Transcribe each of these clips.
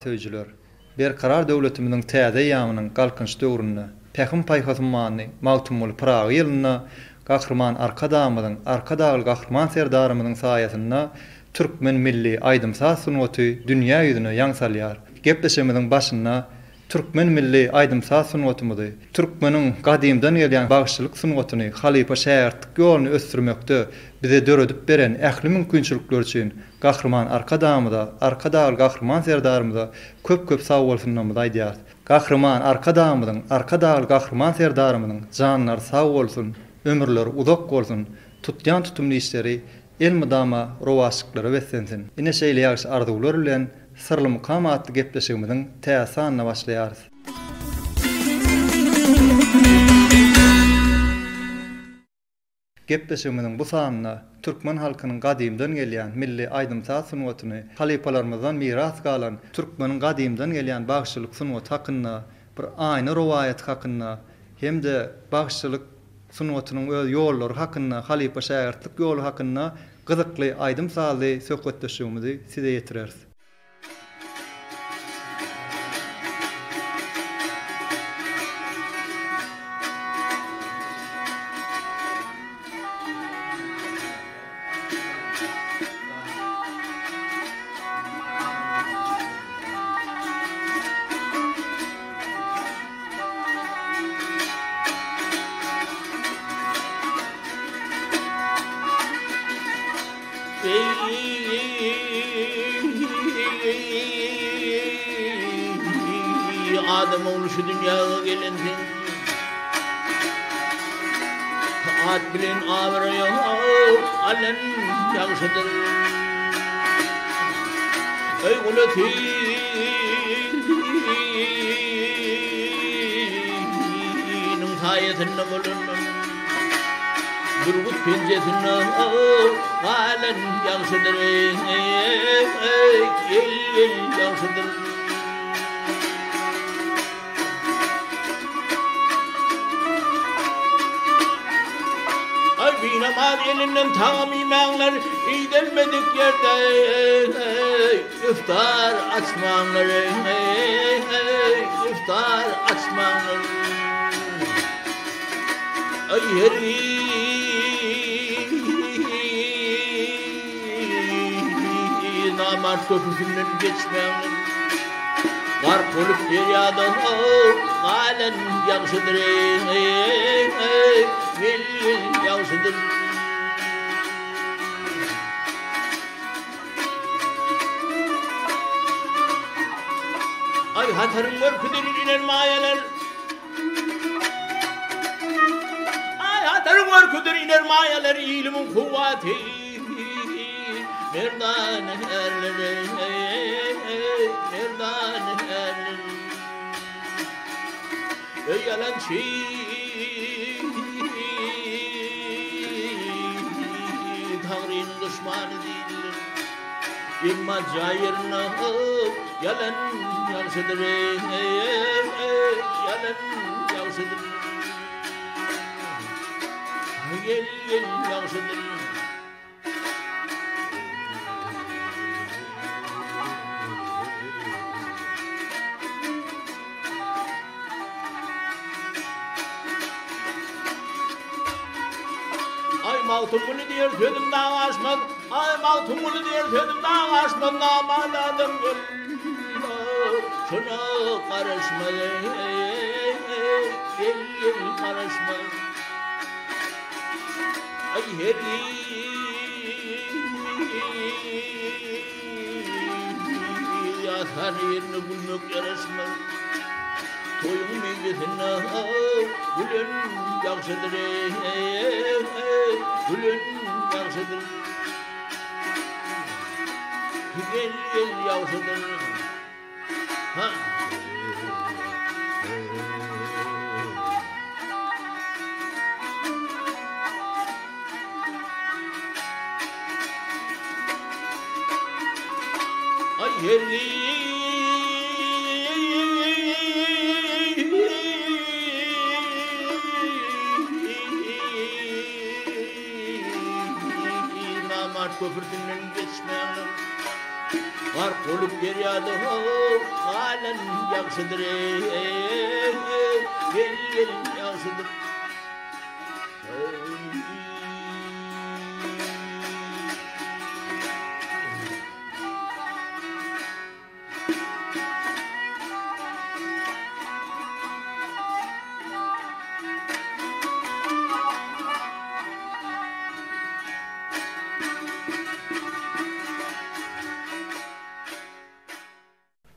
Söýüjiler! Berkarar döwletimiziň täze eýýamynyň Galkynyş döwründe, Pähim-paýhas ummany Magtymguly Pyragy ýylynda Gahryman Arkadagymyzyň, Arkadagly Gahryman Serdarymyzyň saýasynda türkmen milli aýdym-saz sungaty dünýä ýüzüne ýaň salýar. Gepleşigimiziň başynda Türkmen milli aýdym-saz sungatymyzy, türkmeniň gadymdan gelýän bagşyçylyk sungatyny, halypa-şägirtlik ýoluny ösdürmekde bize döredip beren ähli mümkinçilikleri üçin Gahryman Arkadagymyza, Arkadagly Gahryman Serdarymyza köp-köp sagbolsunlarymyzy aýdýarys. Gahryman Arkadagymyzyň, Arkadagly Gahryman Serdarymyzyň janlary sag bolsun, ömürleri uzak bolsun, tutýan tutumly işleri elmydama rowaçlyklara beslensin! Ine şeýle ýagşy arzuwlar bilen Syrly mukam atly gepleşigimiziň täze sanyna başlaýarys. Gepleşigimiziň bu sanynda türkmen halkynyň gadymdan gelýän milli aýdym-saz sungatyny, halypalarymyzdan miras galan türkmeniň gadymdan gelýän bagşylyk sungaty hakynda bir aýna rowaýaty hakynda hem-de bagşylyk sungatynyň öz ýollary hakynda, halypa-şägirtlik ýoly hakynda gyzykly aýdym-sazly söhbetdeşligimizi size ýetireris. Eý, adam ogly şu dünýäge gelensiň. At bilen abraý alan ýagşydyr. Eý, gulaty! Nyň saýasynda bolandan Bürgüt penjesinde galan ýagşydyr eý, el ýagşydyr. Aý binamaz elinden tagam iýmäňler, Iýdelmedik ýerde iftar açmaňlar, iftar açmaňlar. Aý her namart köprüsinden geçmäňler. Gark bolup derýada galan ýagşydyr, ýagşydyr. Aý hataryň görküdir iner maýalar. Aý hataryň görküdir iner maýalar ilimiň kuwwaty. Merdan erler, merdan erler. Eý ýalançy Taňrynyň duşmany diýdiler. Emma jaý ýerinde ýalan ýagşydyr, ýalan ýagşydyr. Gel, gel ýagşydyr. Aý Magtymguly diýer sözüm dag aşmaz, Aý Magtymguly diýer sözüm dag aşmaz, Namart adam öler, şuna garaşmaz, Gel, gel garaşmaz. Aý her ýatan ýerinde gülmek ýaraşmaz. Toýuň mejlisinde gülen ýagşydyr, gülen ýagşydyr. Gel, gel ýagşydyr. Ha. Ay herli Namart köprüsünden geçmäň. Gark bolup derýada galan ýagşydyr eý, Gelin gelin ýagşydyr.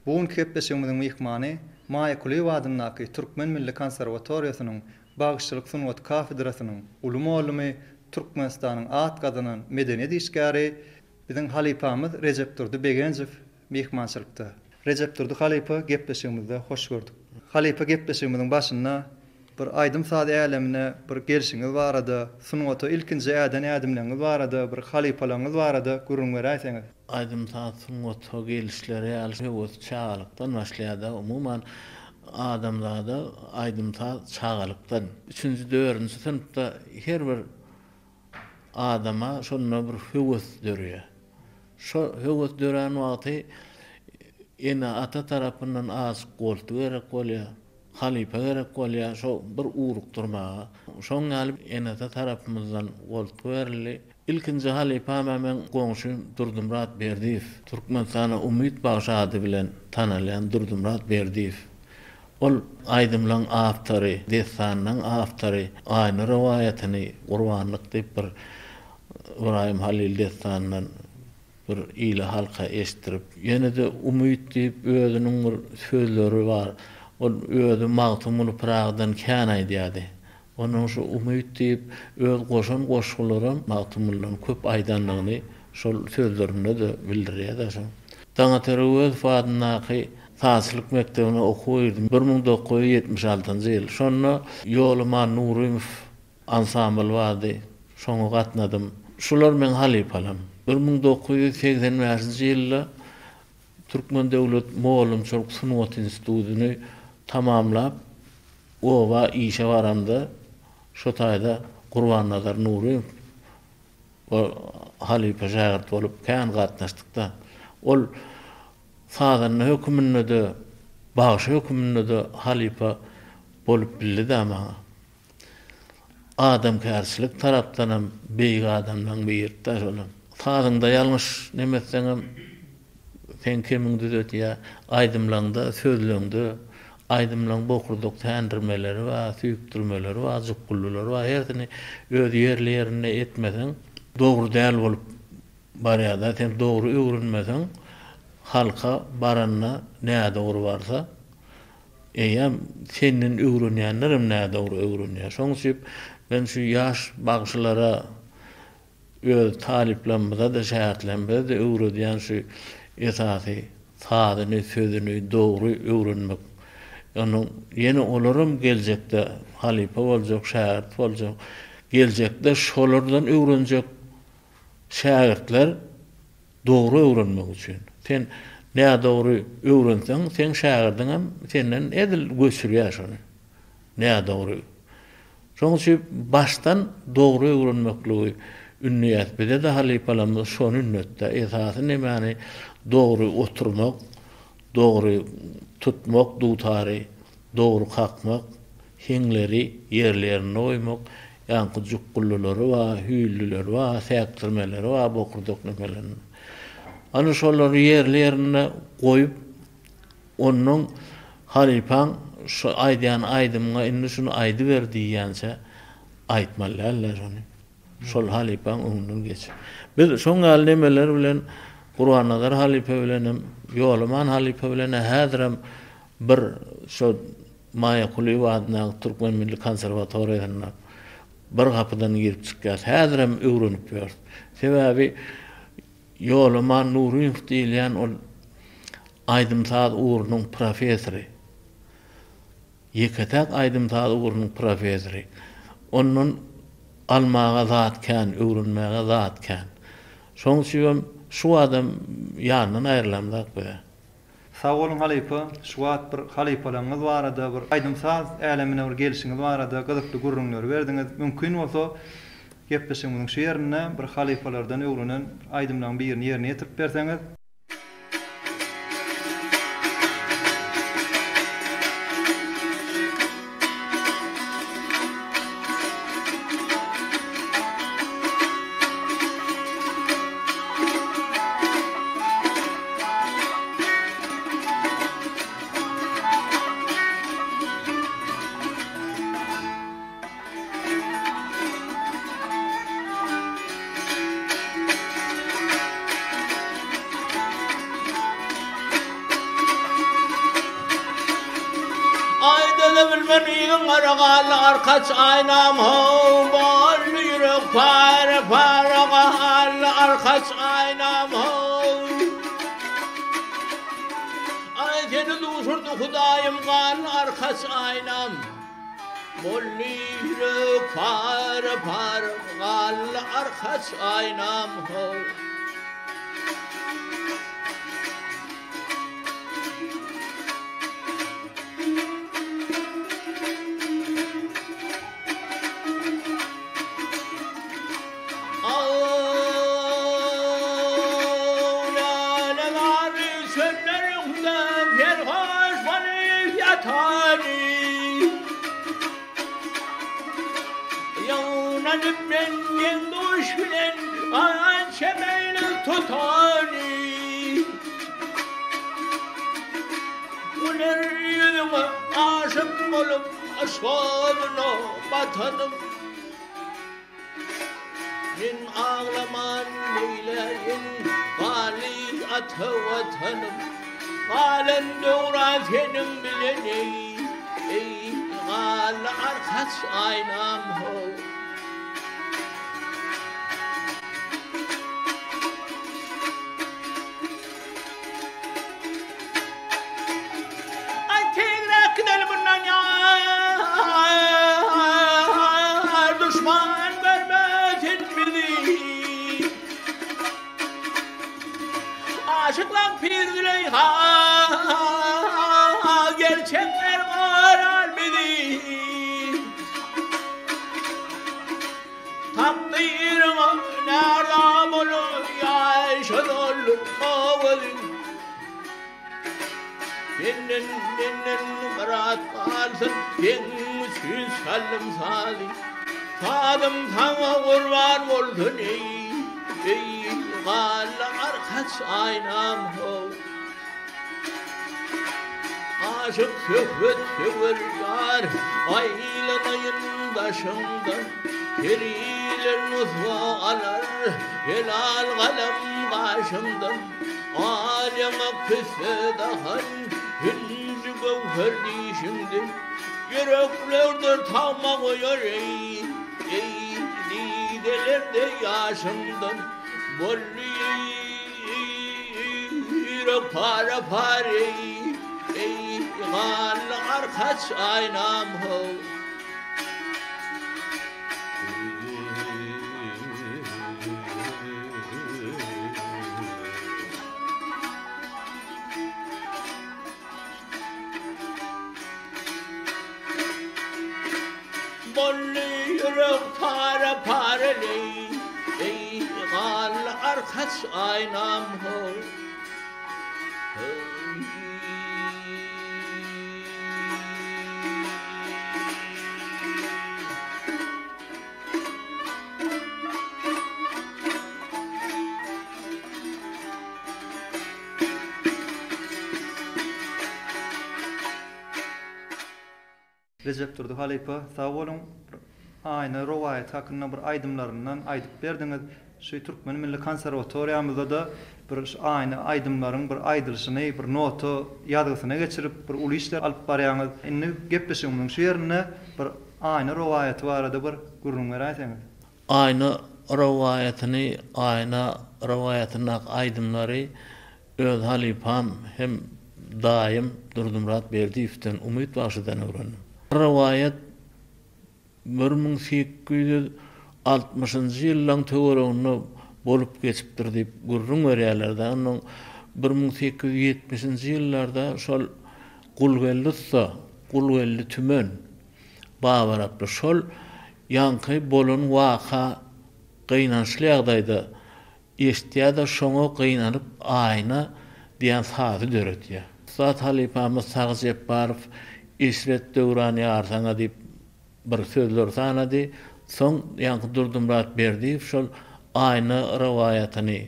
Bu günki gepleşigimiziň myhmany Maýa Kulyýewa adyndaky Türkmen milli konserwatoriýasynyň bagşyçylyk sungaty kafedrasynyň uly mugallymy, Türkmenistanyň at gazanan medeniýet işgäri, biziň halypamyz Rejepdurdy Begenjow myhmançylykda. Rejepdurdy halypa gepleşigimizde hoş gördük. Halypa gepleşigimiziň başynda bir aýdym-saz älemine bir gelşiňiz barada, sungata ilkinji äden ädimleriňiz barada, bir halypalaryňyz barada gürrüň beräýseňiz. Aýdym-saz sungata gelişleri ýaly höwes çagalykdan başlaýar-da, umuman adamzada aýdym-saz çagalykdan. Üçünji, dördünji synpda her bir adama şonda bir höwes döreýär. Şo höwes dörän wagty ene-ata tarapyndan azjyk goltgy gerek bolýar, halypa gerek bolýar şo bir ugrukdyrmaga. Şoň ýaly ene-ata tarapymyzdan goltgy berildi. Ilkinji halypam-a meň goňşym Durdymyrat Berdiýew. Türkmenistana Umyt bagşy ady bilen tanalýan Durdymyrat Berdiýew. Ol aýdymlaň awtory, dessanlaň awtory, Aýna rowaýatyny Gurbanlyk diýip bir Ybraýym Halyl dessanyndan bir ile halka eşitdirip, ýene-de Umyt diýip özüniň bir sözleri bar. Ol özi Magtymguly Pyragydan kän aýdýardy. Onuň şu Umyt diýip öz goşan goşgularam Magtymgulydan köp aýdandygyny şol sözlerinde-de bildirýär-de şo. Daňatar Öwezow adyndaky sazçylyk mekdebine okuwa girdim. 1976-njy ýyl. Şonda Ýolaman Nurymow ansambl bardy. Şoňa gatnadym. Şular meň halypalarym. 1985-nji ýylda Türkmen döwlet mugallymçylyk sungat institutyny tamamlap, oba işe baramda, şo taýda Gurbannazar Nurymow halypa şägirt bolup kän gatnaşdyk-da. Ol sazanda höküminde-de, bagşy höküminde-de halypa bolup bildi-dä maňa. Adamkärçilik tarapdanam beýik adamlaň birida şolam. Sazyňda ýalňyş neme etseňem seň kemiňi düzetýä, aýdymlaňda, sözleňde, aýdymlaň bokurdak tändirmeleri bar, süýkdürmeleri bar, jukgullylary bar, hersini öz ýerli-ýerinde etmeseň dogry däl bolup barýada, sen dogry öwrenmeseň halka baranda nädogry barsa Eýýäm senden öwrenýänlerem nädogry öwrenýär. Şonuň üçin men şu ýaş bagşylara, öz talyplarymyza-da, şägirtlerimize-de öwredýän şu esasy sazyny, sözüni dogry öwrenmek. Onuň ýene olaram geljekde halypa boljak, şägirt boljak. Geljekde şolardan öwrenjek şägirtler Dogry öwrenmek üçin. Sen nädogry öwrenseň, seň şägirdiňem senden edil göçürýär şony. Nädogry. Şonuň üçin başdan dogry öwrenmekligi ündeýäs. Bize-de halypalarymyz şony ündetdi. Esasy nemäni dogry oturmak, dogry tutmak dutary, dogry kakmak, Heňleri ýerli-ýerinde goýmak, ýaňky jukgullylary bar, hüýlüleri bar, säkdirmeleri bar bokurdak nemelerinde. Ana şolary ýerli-ýerinde goýup, onnoň halypaň şu aýdýan aýdymyňa indi şuny aýdyber diýýänçä aýtmaly däldir şony. Şol halypaň öňünden geçip. Biz şoň ýaly nemeler bilen Gurbannazar halypa bilenem, Ýolaman halypa bilen häzirem bir şo Maýa Kulyýewa adyndaky Türkmen milli konserwatoriýasynda bir gapydan girip çykýarys. Häzirem öwrenip ýörüs. Sebäbi Ýolaman Nurymow diýilýän ol aýdym-saz ugrunyň professory. Ýeke-täk aýdym-saz ugrunyň professory. Ondan almaga zat kän, öwrenmäge zat kän. Şonuň üçinem şu adam ýanyndan aýrylamzok biz-ä. Sag boluň halypa, şu wagt bir halypalaryňyz barada bir aýdym-saz älemine bir gelşiňiz barada gyzykly gürrüňleri berdiňiz. Mümkin bolsa gepleşigimiziň şu ýerinde bir halypalardan öwrenen aýdymlaryň birini ýerine ýetirip berseňiz. Gidebilmen yzyň gara galdy arkaç aýnam how Boldy ýürek para para galdy arkaç aýnam how Aý seni duşurdy Hudaýym galdy arkaç aýnam Boldy ýürek para para galdy arkaç aýnam how. Güler ýüzüňe aşyk bolup, yşk oduna batanym. Men aglaman neýläýin, Galy ata Watanym. Galan döwran seniň bilen eý, eý, Galdy arkaç aýnam how. Aý tizräk gideli mundan ýar duşman görmesin bizi. Aşyklaň pir Züleýha gerçekler gorar bizi. Takdyryňa närza bolup ýaşa doldurma gözüň. Senden menden myrat galsyn, seň üçin çaldym sazy. Sazym saňa gurban bolsun eý, eý, galla arkaç aýnam how. Aşyk söhbet söwer ýar, aýlanaýyn daşyňdan. Periler nusga alar, helal galam gaşyňdan. Al ýaňak pisse dahan, hünji göwher dişiňden. Ýüreklerde tagma goýar eý, eý, didelerde ýaşyňdan. Boldy ýürek para-para eý, eý, ganly arkaç aýnam how. Boldy ýürek para-para leý, eý, ganly arkaç aýnam how. Rejepdurdy halypa sag boluň bir Aýna rowaýaty hakynda bir aýdymlaryndan aýdyp berdiňiz. Şu Türkmen milli konserwatoriýamyzda-da bir şu Aýna aýdymlaryň bir aýdylyşyny bir nota ýazgysyna geçirip bir uly işler alyp barýaňyz. Indi gepleşigimiziň şu ýerinde bir Aýna rowaýaty barada bir gürrüň beräýseňiz. Aýna rowaýatyny, Aýna rowaýatyndaky aýdymlary öz halypam hem daýym Durdymyrat Berdiýewden, Umyt bagşydan öwrendim. Rowaýat 1860-njy ýyllaň töwereginde bolup geçipdir diýip gürrüň berýärler-de. Onnoň 1870-nji ýyllarda şol Gulgeldi ussa, Gulgeldi Tümen, Babaraply şol ýaňky bolan waka gynançly ýagdaýda eşitýär-de şoňa gynanyp Aýna diýen sazy döredýär. Ussat halypamyz Sagy Jepbarow Eşret döwran ýar saňa diýip bir sözler sanady. Soň ýaňky Durdymyrat Berdiýew şol Aýna rowaýatyny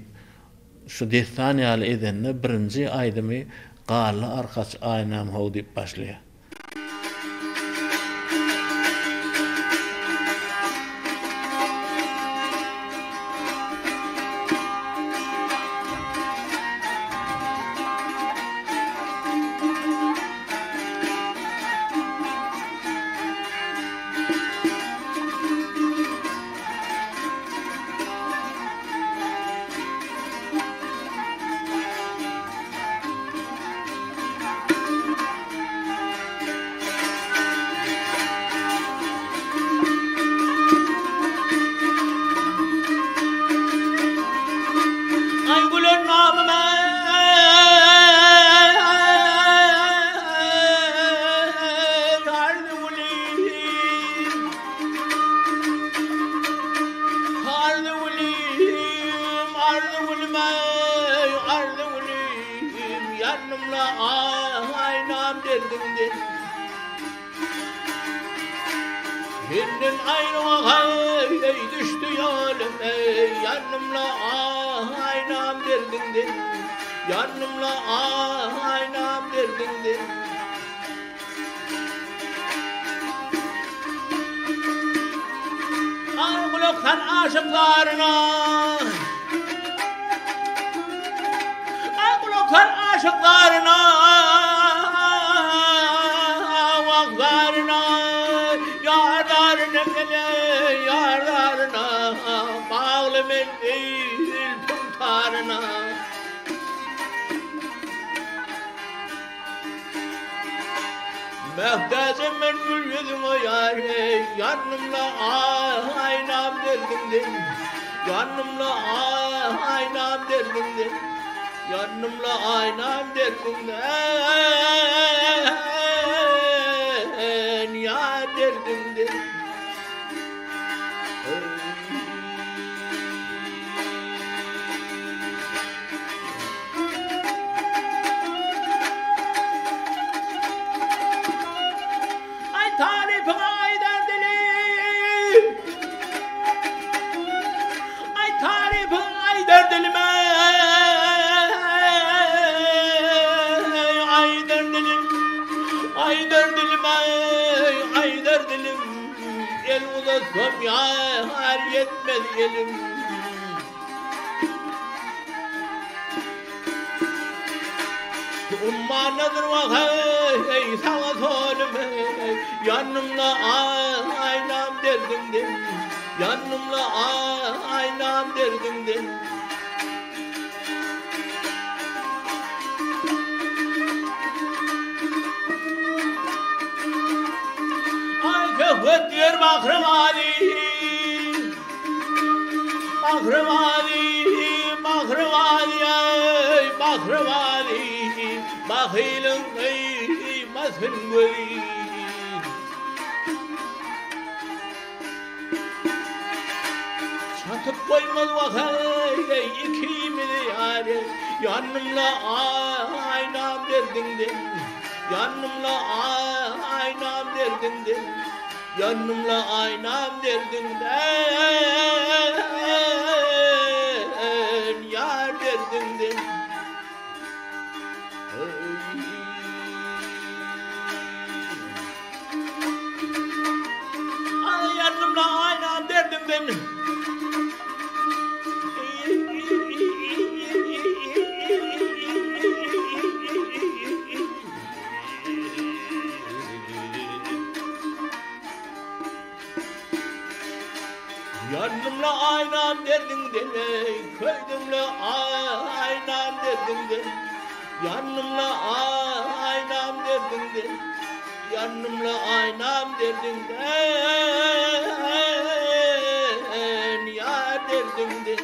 şu dessan ýaly edende birinji aýdymy Garly arkaç aýnam how diýip başlaýar. derdiňden. Senden aýryma eý düşdi ýolum eý, Ýandymla aýnam derdiňden, Ýandymla aýnam derdiňden. Aý gulak sal aşyk zaryna. Aý gulak sal aşyk zaryna. Wah zaryna. Ýar zaryna mene ýar zaryna. Bagly men eý zülpüň taryna. Mähtäjem men gül ýüzüňe ýar eý, Ýandymla aýnam derdiňden, Ýandymla aýnam derdiňden, Ýandymla aýnam derdiňden, Ýar derdiňden. Aý tarypyňa aýdar dilim. Aý tarypyňa aýdar dilim. Aýdar dilim. Aýdar dilim. Aýdar dilim. El uzatsam ýar ýetmez elim. Ummanadyr waheý saňa solum eý Ýanymda aýnam derdiňden Ýanymda aýnam derdiňden Aý söhbet diýer Bahrymali Bahrymali, Bahrymali eý, Bahrymali, Bahylyň gyýmasyn gözi. Çatyp goýmaz waheý ikimizi ýar eý, Ýandymla aýnam derdiňden, Ýandymla aýnam derdiňden. Ýandymla aýnam derdiňden, ýar derdiňden. Aý ýandymla aýnam derdiňden. Ýandym-la aýnam derdiňden eý, köýdüm-le aýnam derdiňden. Ýandym-la aýnam derdiňden, ýandym-la aýnam derdiňden, ýar derdiňden.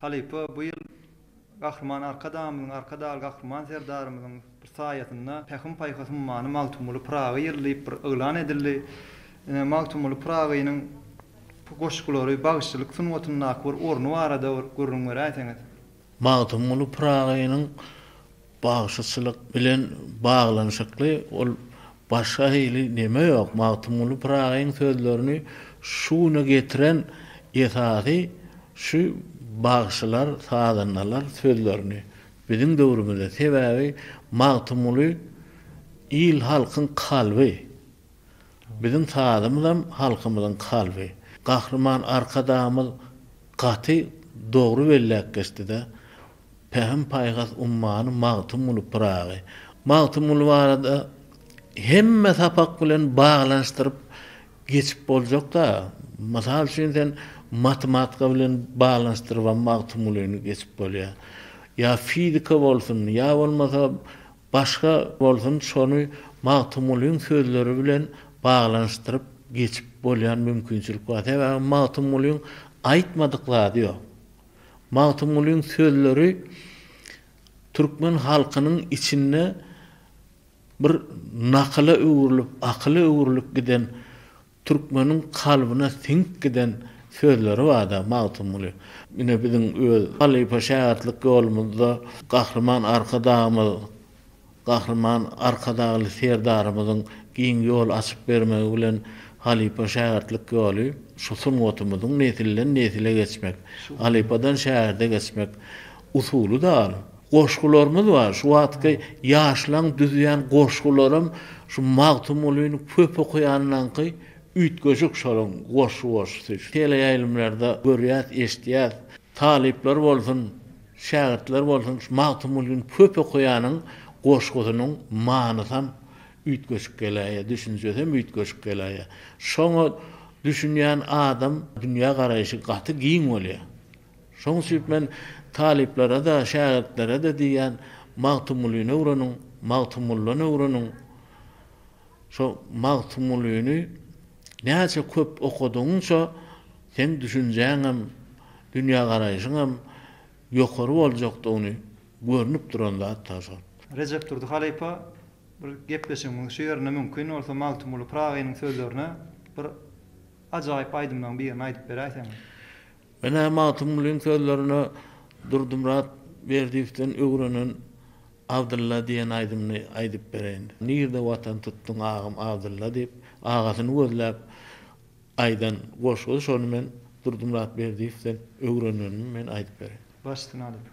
Halypa bu ýyl Gahryman Arkadagymyzyň, Arkadagly Gahryman Serdarymyzyň bir saýasynda Pähim-paýhas ummany Magtymguly Pyragy ýyly diýip bir yglan edildi. Ine, Magtymguly Pyragynyň bu goşgulary bagşyçylyk sungatyndaky bir orny barada bir gürrüň beräýseňiz. Magtymguly Pyragynyň bagşyçylyk bilen baglanyşykly ol başga hili neme ýok. Magtymguly Pyragyň sözlerini şu güne getiren esasy şu bagşylar, sazandalar sözlerini biziň döwrümizde. Sebäbi Magtymguly il-halkyň kalby. Biziň sazymyzam halkymyzyň kalby. Gahryman Arkadagymyz gaty dogry belläp geçdi-de. Pähim-paýhas ummany Magtymguly Pyragy. Magtymguly barada hemme sapak bilen baglanyşdyryp geçip boljak-da. Mysal üçin sen matematika bilen baglanyşdyrybam Magtymgulyny geçip bolýar. Ýa fizika bolsun, ýa bolmasa başga bolsun şony Magtymgulyň sözleri bilen baglanyşdyryp geçip bolýan mümkinçilik bar. Sebäbi Magtymgulyň aýtmadyk zady ýok. Magtymgulyň sözleri türkmen halkynyň içinde bir nakyla öwrülip, akyla öwrülip giden, türkmeniň kalbyna siňip giden sözleri bar-da Magtymguly. Ine biziň öz halypa-şägirtlik ýolumyzda Gahryman Arkadagymyz Gahryman Arkadagly Serdarymyzyň giň ýol açyp bermegi bilen halypa-şägirtlik ýoly şu sungatymyzyň nesilden-nesile geçmek, halypadan şägirde geçmek usuly-da. Goşgularymyz bar. Şu wagtky ýaşlaň düzýän goşgularam şu Magtymgulyny köp okaýanlaňky üýtgeşik şolaň goşgy goşgusy. Teleýaýlymlarda görýäs, eşidýäs. Talyplar bolsun, Şägirtler bolsun şu Magtymgulyny köp okaýanyň goşgusynyň manysam üýtgeşik geläýýär, düşünjesem üýtgeşik geläýýär. Şoňa düşünýän adam dünýä garaýşy gaty giň bolýar. Şoň üçin men talyplara-da, şägirtlere-de diýýän, Magtymgulyny öwreniň, Magtymgulydan öwreniň. Şo Magtymgulyny näçe köp okadygyňça seň düşünjäňem, dünýägaraýşyňam ýokary boljakdygyny görnüp duran zat-da şol. Rejepdurdy halypa, bir gepleşigimiziň şu ýerinde mümkin bolsa Magtymguly Pyragynyň sözlerine bir ajaýyp aýdymlaryň birini aýdyp beräýseňiz. Men-ä Magtymgulyň sözlerine Durdymyrat Berdiýewden öwrenen Abdylla diýen aýdymyny aýdyp bereýin. Nirde watan tutduň agam Abdylla diýip, agasyny gözläp aýdan goşgusy şony men Durdymyrat Berdiýewden öwrenenimi men aýdyp bereýin. Baş üstüne halypa.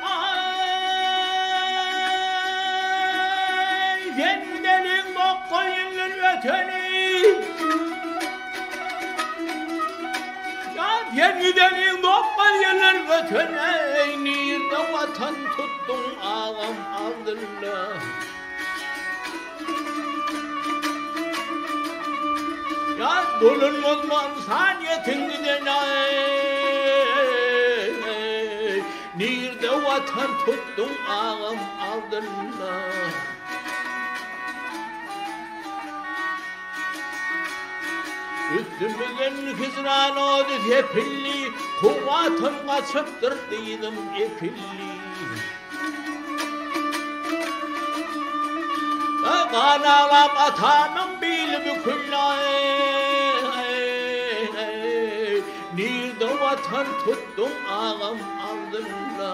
Aý, sen gideliň 90 ýyldan öteni. Ýa sen gideliň 90 ýyldan öteni. Nirde watan tutduň agam Abdylla. Ýa dolanmaz ynsanyýetiň giden aý. Nirde watan tutduň agam Abdylla. Üstümizden hijran ody sepildi, Kuwwatym gaçypdyr dyzym epildi. Gan aglap atamyň bili büküldi. Nirde watan tutduň agam Abdylla.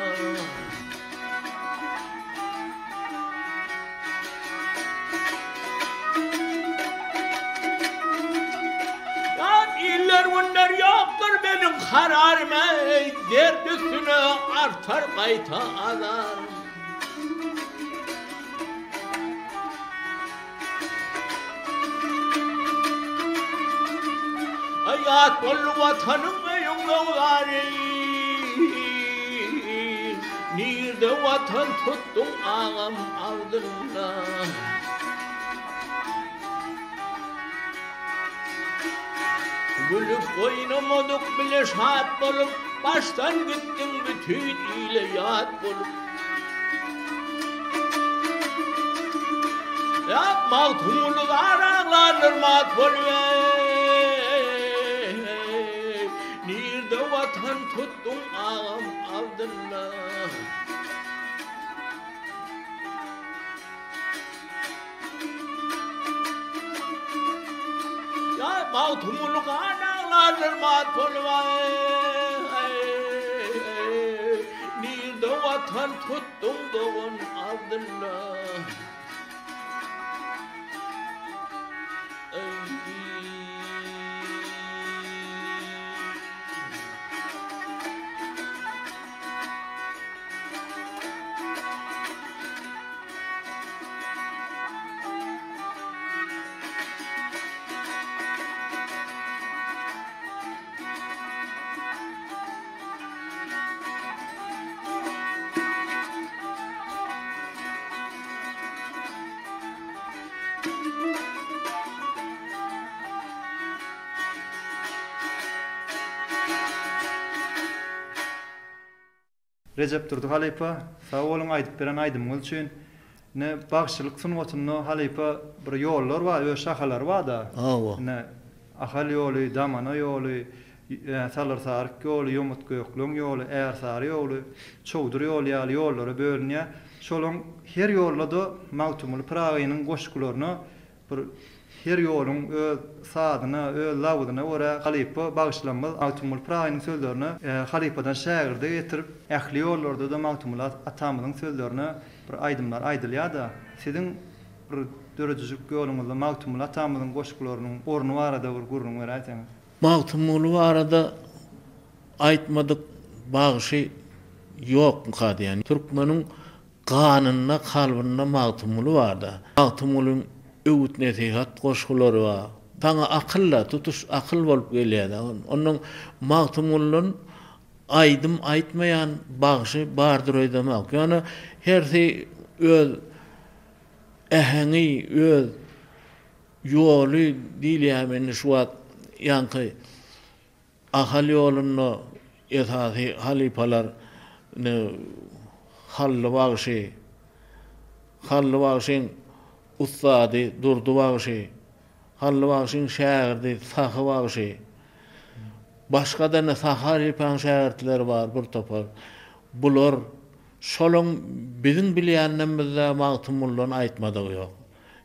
Ýat iller günler ýokdur meniň kararym eý, Dert üstüne artar gaýta azarym. Ýat boldy Watanyň öýüň öwzary, Nirde Watan tutduň agam Abdylla. Gülüp oýnamadyk bile şat bolup, Başdan gitdiň bütin ile ýat bolup. Ýa Magtymguly zar aglandyr mat bolup eý, Nirde Watan tutduň agam Abdylla. Magtymguly gan aglarlar mat bolup aý. Nirde watan tutduň dogan Abdylla. Rejepdurdy halypa sag boluň aýdyp beren aýdymyňyz üçin. Ine bagşylyk sungatynda halypa bir ýollar bar öz şahalary barda. Hawa. Ine Ahal ýoly, Damana ýoly, Salyr-Saryk ýoly, Ýomut-Gökleň ýoly, Ärsary ýoly, Çowdur ýoly ýaly ýollara bölünýär. Şolaň her ýolda-da Magtymguly Pyragynyň goşgularyna Bir her ýoluň öz sazyna, öz labyzyna görä halypa bagyşlanmaz. Magtymguly Pyragynyň sözlerine halypadan şägirde getirip, ähli ýollarda-da Magtymguly atamyzyň sözlerine bir aýdymlar aýdylýar-da. Siziň bir döredijilik ýoluňyzda Magtymguly atamyzyň goşgularynyň orny barada bir gürrüň beräýseňiz. Magtymguly barada aýtmadyk bagşy ýokmyka diýýän. Türkmeniň Ganynda, kalbynda Magtymguly bar-da. Magtymgulyň öwüt-nesihat goşgulary bar. Saňa akyl-da, tutuş akyl bolup gelýär-de. Onnoň Magtymgulydan aýdym aýtmaýan bagşy bardyr öýdemok. Ýöne hersi öz äheňi, öz ýoly diýilýärmi indi şu wagt ýaňky Ahal ýolunda esasy halypalar ine Hally bagşy, Hally bagşyň ussady Durdy bagşy, Hally bagşyň şägirdi Sahy bagşy, başga-da ine Sahy halypaň şägirtleri bar bir topar. Bular şolaň biziň bilýänlerimizde Magtymgulydan aýtmadygy ýok.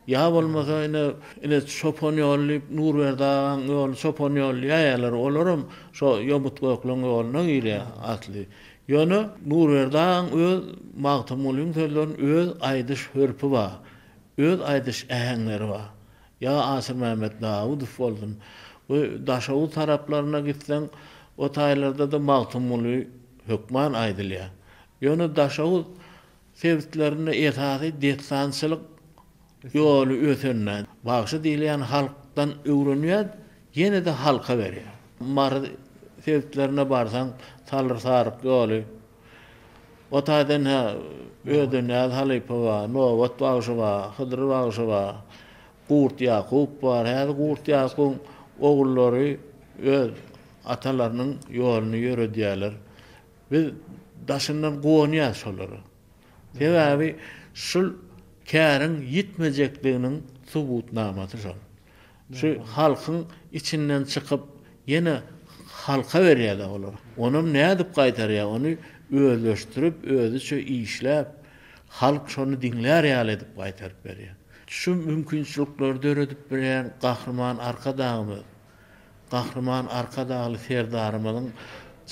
Ýa bolmasa ine ine çopan ýoly diýip Nurberdi agaň ýoly çopan ýoly diýýärler olaram şo ýomut gökleň ýoluna girýär asly. Ýöne Nurberdi agaň öz Magtymgulyň sözlerini öz aýdyş hörpi bar. Öz aýdyş äheňleri bar. Ýa Aşyrmämmet Dawudow bolsun. Bu Daşoguz taraplaryna gitseň o taýlarda-da Magtymguly hökman aýdylýar. Ýöne Daşoguz Sebitlerinde esasy dessançylyk ýoly ösende, bagşy diýilýän halkdan öwrenýär, ýene-de halka berýär. Mary sebitlerine barsaň, Salyr-Saryk ýoly, o taýdan hä Ödenýaz halypa bar, Nobat bagşy bar, Hydyr bagşy bar, Gurt Ýakup bar. Häzir Gurt Ýakubyň ogullary öz atalarynyň ýoluny ýöredýärler. Biz daşyndan guwanýas şolara. Sebäbi şul käriň ýitmejekliginiň subutnamasy şol. Şu halkyň içinden çykyp ýene halka berýärler olar. Onam nädip gaýtarýar? Ony özleşdirip, özüçe işläp, halk şony diňlär ýaly edip gaýtaryp berýär. Şu mümkinçilikleri döredip berýän Gahryman Arkadagymyz Gahryman Arkadagly Serdarymyzyň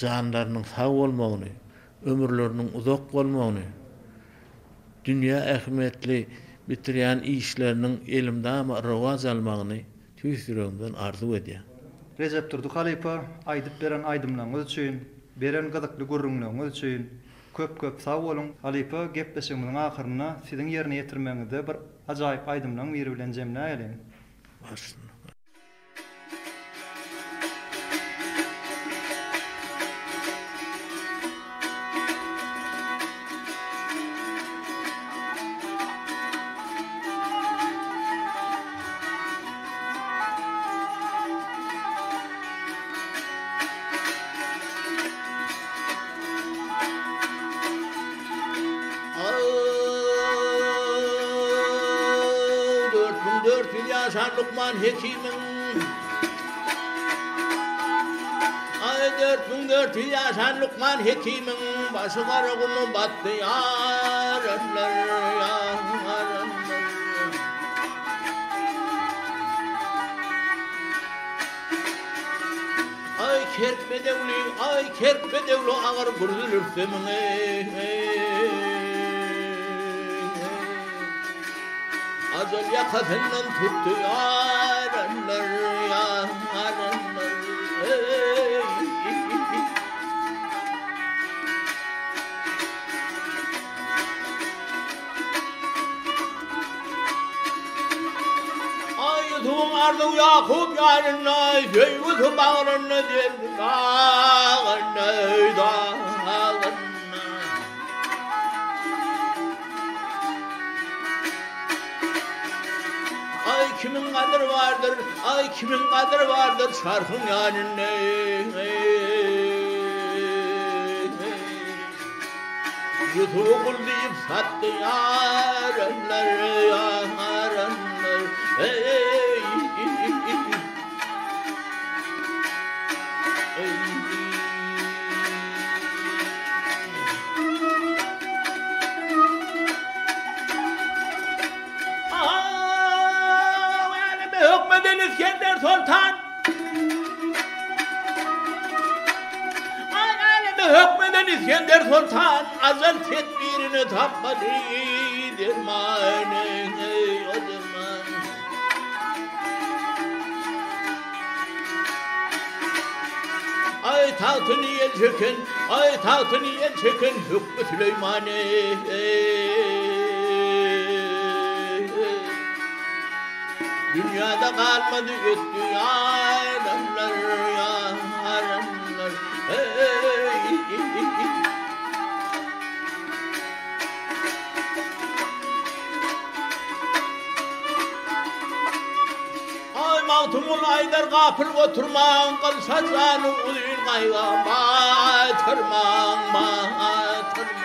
janlarynyň sag bolmagyny, ömürleriniň uzak bolmagyny, dünýä ähmiýetli bitirýän işleriniň elmydama rowaç almagyny tüýs ýüregimden arzuw edýän. Rejepdurdy halypa aýdyp beren aýdymlaryňyz üçin, beren gyzykly gürrüňleriňiz üçin köp köp sag boluň. Halypa gepleşigimiziň ahyrynda siziň ýerine ýetirmegiňizde bir ajaýyp aýdymlaň biri bilen jemläýeliň. Başyna. 4400 ýaşan Lukman Hekimiň Aý 4400 ýaşan Lukman Hekimiň başy gara guma batdy ýaranlar ýaranlar. kerk bedewli, aý kerk bedewli agyr gürzül rüstemiň eý, eý. Ajal ýakasyndan tutdy ýaranlar, ýaranlar, eý. Aý Ýusubyň arzuw Ýakup ýanynda, Söýgüsi bagrynda derdi dagynda, dagynda. Aý kimiň gadyry bardyr, aý kimiň gadyry bardyr çarhyň ýanynda. Ýusuby gul diýip satdy ýaranlar, ýaranlar, eý. Äleme hökmeden Isgender soltan. Äleme hökmeden Isgender soltan. Ajal tedbirini tapmady dermany, o derman. Aý tagtyny ýel çeken, aý tagtyny ýel çeken Hükmi Süleýmany. Dünýäde galmady ötdi ýaranlar, ýaranlar, eý. Aý Magtymguly aýdar gapyl oturmaň gylsa jany uzyn gaýga batyrmaň batyrmaň.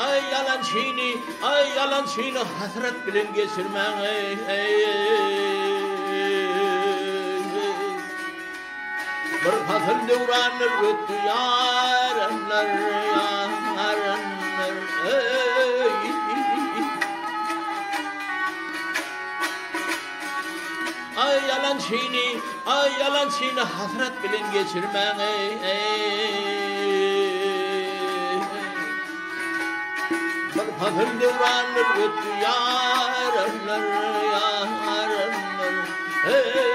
Aý ýalançyny aý ýalançyny hasrat bilen geçirmäň eý eý. Bir pasyl döwranlar ötdi ýaranlar, ýaranlar, eý. Aý ýalançyny, aý ýalançyny hasrat bilen geçirmäň, eý, eý. Bir pasyl döwranlar ötdi ýaranlar, ýaranlar, eý.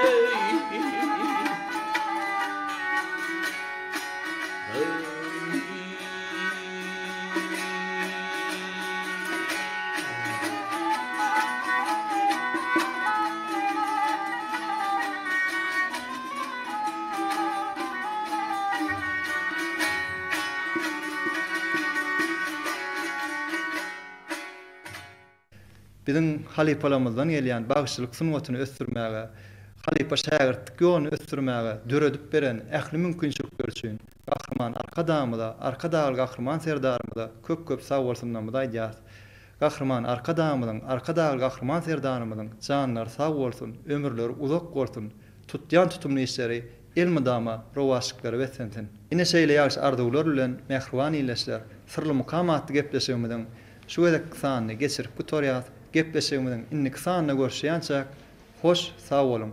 Biziň halypalarymyzdan gelýän bagşyçylyk sungatyny ösdürmäge, halypa-şägirtlik ýoluny ösdürmäge döredip beren ähli mümkinçilikleri üçin Gahryman Arkadagymyza, Arkadagly Gahryman Serdarymyza köp-köp sagbolsunlarymyzy aýdýarys. Gahryman Arkadagymyzyň, Arkadagly Gahryman Serdarymyzyň janlary sag bolsun, ömürleri uzak bolsun, tutýan tutumly işleri elmydama rowaçlyklara beslensin! Ine şeýle ýagşy arzuwlar bilen mähriban ildeşler, Syrly mukam atly gepleşigimiziň şu gezekki sanyny geçirip gutarýas. Gepleşigimiziň indiki sanynda görüşýänçäk, hoş sag boluň!